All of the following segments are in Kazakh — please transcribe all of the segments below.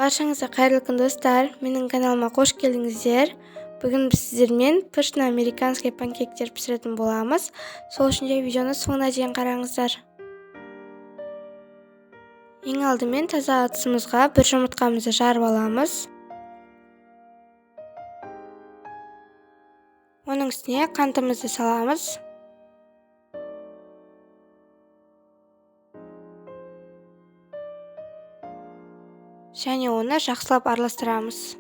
Баршаңызға қайырлы күн, достар! Менің каналыма қош келдіңіздер. Бүгін біз сіздермен пышный американский панкейктер пісіретін боламыз. Сол үшін де видеоны соңына дейін қараңыздар. Ең алдымен таза ыдысымызға бір жұмыртқамызды жарып аламыз. Оның үстіне қантымызды саламыз. Және оны жақсылап араластырамыз.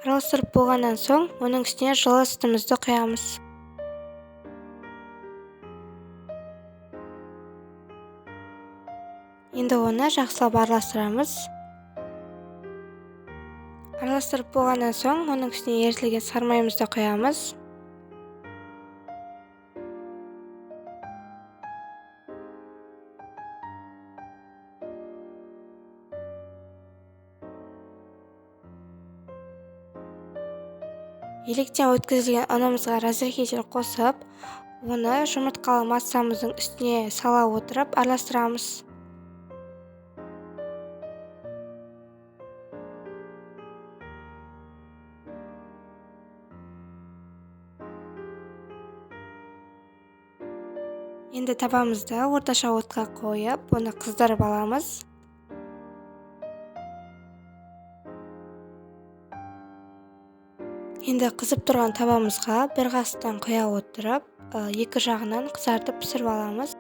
Араластырып болғаннан соң, оның үстіне жылы сүтімізді құямыз. Енді оны жақсылап араластырамыз. Араластырып болғаннан соң, оның үстіне ерітілген сармайымызды құямыз. Електен өткізілген ұнымызға разрыхлитель қосып, оны жұмыртқалы массамыздың үстіне сала отырып араластырамыз. Енді табамызды орташа отқа қойып, оны қыздырып аламыз. Енді қызып тұрған табамызға бір қасықтан құя отырып, екі жағынан қызартып пісіріп аламыз.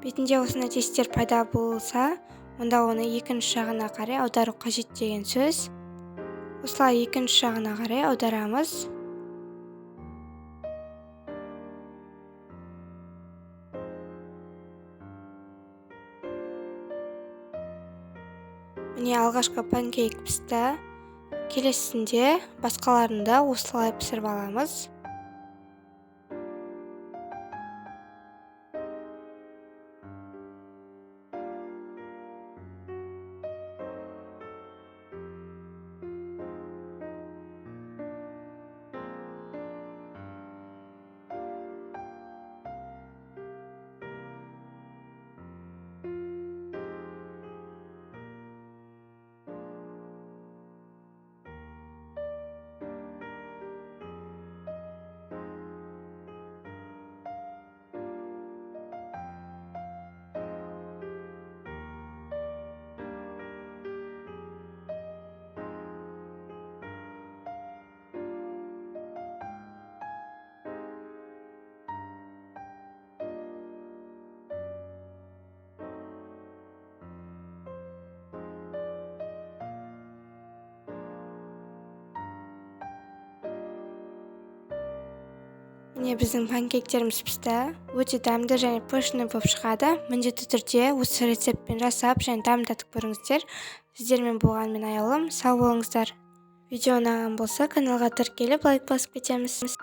Бетінде осындай тесттер пайда болса, онда оны екінші жағына қарай аудару қажет деген сөз. Осылай екінші жағына қарай аударамыз. Міне, алғашқы панкейк пісті. Келесісінде басқаларын да осылай пісіріп аламыз. Міне, біздің панкейктеріміз пісті. Өте дәмді және пышный болып шығады. Міндетті түрде осы рецептпен жасап және дәм татып көріңіздер. Сіздермен болған мен Аяулым. Сау болыңыздар. Видео ұнаған болса, каналға тіркеліп, лайк басып кетеміз.